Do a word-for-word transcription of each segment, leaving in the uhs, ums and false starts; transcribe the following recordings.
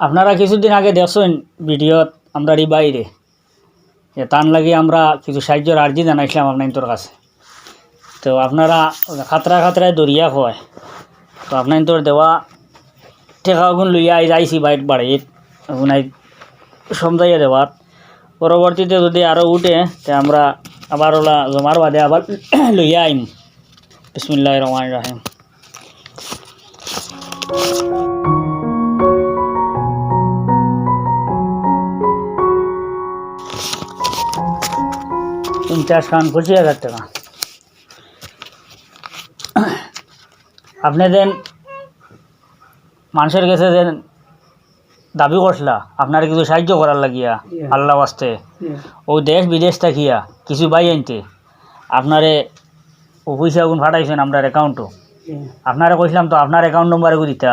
আপনারা কিছুদিন আগে দেখছইন ভিডিওত আমরার ই ভাইরে, যে তান লাগি আমরা কিছু সাহায্যর আর্জি জানাইছিলাম আপনাইন্তর কাছে। তো আপনারা খাতরায় খাতরায় দরিয়া কয়, তো আপনাইন্তর দেওয়া টেকাগুন লইয়া আইজ আইছি বাইর বাড়িত, অগুন আইজ সমজাইয়া দেওয়াত। পরবর্তীতে যদি আরও উঠে, তে আমরা আবার ওলা জমার বাদে আবার লইয়া আইমু। বিসমিল্লাহির রহমানির রহিম। পঞ্চাশ খান পঁচিশ হাজার টেকা। আপনে যেন মানষর গেছে যেন দাবি করছলা, আপনারে কিছু সাহায্য করার লাগিয়া, ইয়া। আল্লাহ ওয়াস্তে। ইয়া। অউ দেশ বিদেশ থাকিয়া কিছু ভাইয়াইন্তে আপনারে অউ পয়সাগুন পাঠাইছইন আমরার অ্যাকাউন্টো। ইয়া। আপনারে কইছলাম তো আপনার অ্যাকাউন্ট নম্বর এগু দিতা।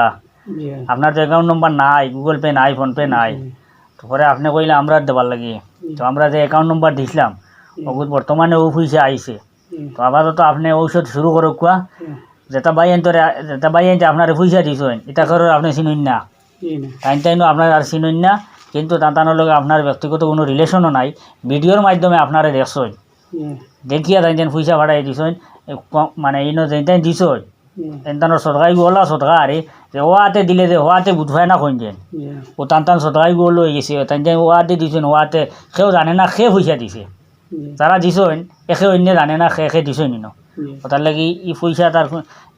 ইয়া। আপনার তো অ্যাকাউন্ট নম্বর নাই, Google Pay নাই, PhonePe নাই। ইয়া। তো পরে আপনে কইলা আমরার দেবার লাগি। ইয়া। তো আমরা যে অ্যাকাউন্ট নম্বর দিছলাম, ইয়া। অগুত বর্তমানে অউ পয়সা আইছে। হুম। তো আপাতত আপনে ঔষধ শুরু করউক্কা। হুম। যেতা ভাইয়াইন্তরে, যেতা ভাইয়াইন্তে আপনারে পয়সা দিছইন, ইতা কেউরে আপনে চিনইন না। জি না। তাইন তাইনও আপনারে আর চিনইন না, কিন্তু তান তানর লগে আপনার ব্যক্তিগত কুনু রিলেশনও নাই। ভিডিওর মাধ্যমে আপনারে দেখছইন। হুম। দেখিয়া তাইন তাইন পয়সা পাঠাই দিছইন, এ, ক-, মানে, ইনো যেন তাইন দিছইন। হুম। এন তানর সদকাইগু অলা সদকা আরে, যে অউ আতে দিলে যে অউ আতে বুঝ পায় না কইন যেন। হুম। অউ তান তান সদকাইগু অলা অইগেছে, তাইন তাইন অউ আতে দিছইন, অউ আতে কেউ জানে না কে পয়সা দিছে। জি। যারা দিছইন, একে অইন্যে জানে না, কে কে দিছইন ইনো। জি। অতার লাগি ই পয়সাটা,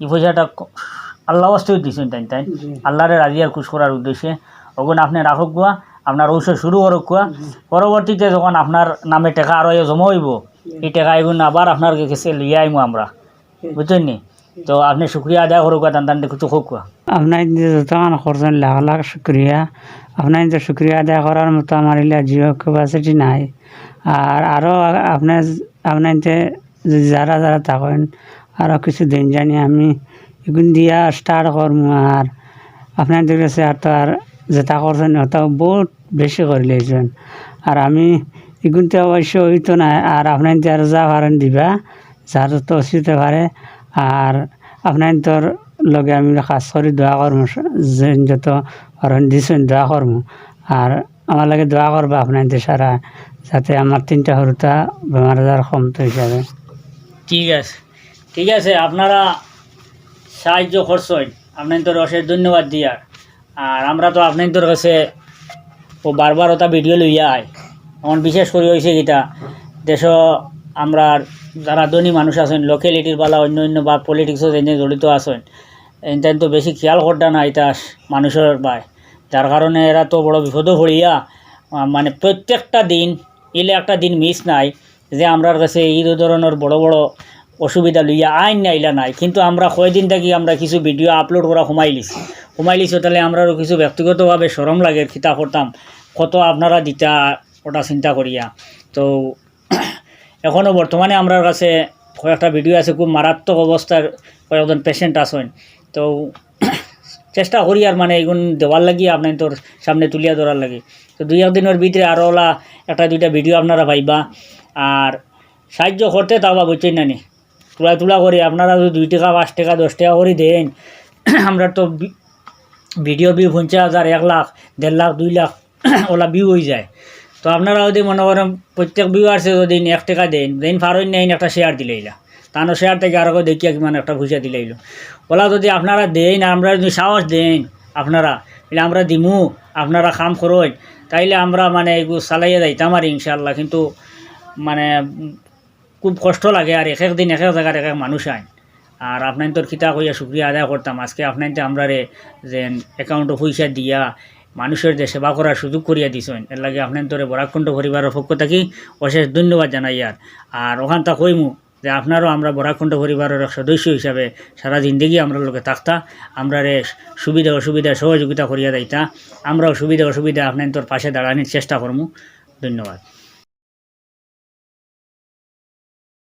ই পয়সাটা ক-, আল্লাহ ওয়াস্তে দিছইন তাইন তাইন। জি। আল্লাহরে রাজি আর খুশ করার উদ্দেশ্যে। অগুন আপনে রাখউক্কা, আপনার ঔষধ শুরু করউক্কা। জি। পরবর্তীতে যখন আপনার নামে টেকা আরো জমা অইবো, জি। ই টেকা ইগুন আবার আপনার গেছে লইয়া আইমু আমরা। বুঝছইন নি? তো আপনে শুকরিয়া আদায় করউক্কা, তান তানরে কিছু কউক্কা। আপনাইন্তে যতখান করছইন লাখ লাখ শুকরিয়া। আপনাইন্তে শুকরিয়া আদায় করার মতো আমার ইলা জিও capacity নাই। আর আরো আ-, আপনে, আপনাইন্তে যদি যারা যারা থাকইন, আরো কিছু দেইন জানি আমি ইগুন দিয়া start করমু। আর আপনাইন্তর গেছে আর তো আর যেতা করছইন, অতা বউত বেশি করিলাইছইন। আর আমি ইগুনতে অবশ্য অইতো নায়, আর আপনাইন্তে আর যা পারইন দিবা, যার যত অসুবিধা পারে। আর আপনাইন্তর লগে আমি খাছ করি দোয়া করমু, যেইন যত পারইন দিছইন দোয়া করমু। আর আমার লাগি দোয়া করবা আপনাইন্তে সারা, যাতে আমার তিনটা হুরুতা বেমার আজার কমতো হিসাবে। ঠিক আছে, ঠিক আছে, আপনারা সাহায্য করছইন, আপনাইন্তরে অশেষ ধন্যবাদ দিয়ার। আর আমরা তো আপনাইন্তর গেছে অউ বারবার অতা ভিডিও লইয়া আই। অখন বিশেষ করি অইছে কিতা, দেশো আমরার যারা ধনী মানুষ আছইন, লোকালিটির বালা অইন্য অইন্য বা পলিটিক্সো যেইন জড়িত আছইন, এন তাইন তো বেশি খিয়াল করতা না ইতা মানষর বায়, যার কারণে এরা তো বড় বিপদো পড়িয়া, আ, মানে, প্রত্যেকটা দিন, ইলা একটা দিন মিস নাই যে আমরার গেছে ই ধরনর বড় বড় অসুবিধা লইয়া আইন না, ইলা নাই। কিন্তু আমরা কয়দিন থাকি আমরা কিছু ভিডিও আপলোড করা কমাইলিছি, কমাইলিছি, অতালে আমরারও কিছু ব্যক্তিগতভাবে শরম লাগের, কিতা করতাম, কত আপনারা দিতা, অটা চিন্তা করিয়া। তো এখনো বর্তমানে আমরার গেছে কয়েকটা ভিডিও আছে, খুব মারাত্মক অবস্থার কয়েকজন পেশেন্ট আছইন। তো চেষ্টা করিয়ার, মানে, ইগুন দেওয়ার লাগি আপনাইন্তর সামনে তুলিয়া ধরার লাগি। তো দুই এক দিনর ভিতরে আরো অলা একটা দুইটা ভিডিও আপনারা পাইবা। আর সাহায্য করতে থাকবা, বুঝছইন না নি? তুলা তুলা করি আপনারা যদি দুই টেকা, পাঁচ টেকা, দশ টেকা করি দেইন, আমরার তো ভি-, ভিডিও ভিউ পঞ্চাশ হাজার, এক লাখ, দেড় লাখ, দুই লাখ অলা ভিউ অইযায়। তো আপনারা যদি মনে করইন প্রত্যেক ভিউয়ার্সে যদি এক টেকা দেইন, যেইন পারইন না, এইন একটা শেয়ার দিলাইলা, তানর শেয়ার থাকি আরো কেউ দেখিয়া কিমান একটা পয়সা দিলাইলো। অলা যদি আপনারা দেইন, আর আমরারে যদি সাহস দেইন আপনারা, অইলে আমরা দিমু, আপনারা কাম করইন, তাইলে আমরা, মানে, ইগু চালাইয়া যাইতাম আর ইনশাআল্লাহ। কিন্তু, মানে, খুব কষ্ট লাগে, আর এক এক দিন এক এক জাগার এক এক মানুষ আইন। আর আপনাইন্তর কিতা কইয়া শুকরিয়া আদায় করতাম, আজকে আপনাইন্তে আমরারে যেন অ্যাকাউন্টো পয়সা দিয়া মানুষর যে সেবা করার সুযোগ করিয়া দিছইন, এর লাগি আপনাইন্তরে বরাক কণ্ঠ পরিবারর পক্ষ থাকি অশেষ ধন্যবাদ জানাইয়ার। আর অখানতা কইমু যে আপনারও আমরা বরাক কণ্ঠ পরিবারর এক সদস্য হিসাবে সারা জিন্দেগি আমরার লগে থাকতা, আমরারে সুবিধা অসুবিধা সহযোগিতা করিয়া যাইতা, আমরাও সুবিধা অসুবিধা আপনাইন্তর পাশে দাঁড়ানির চেষ্টা করমু। ধন্যবাদ।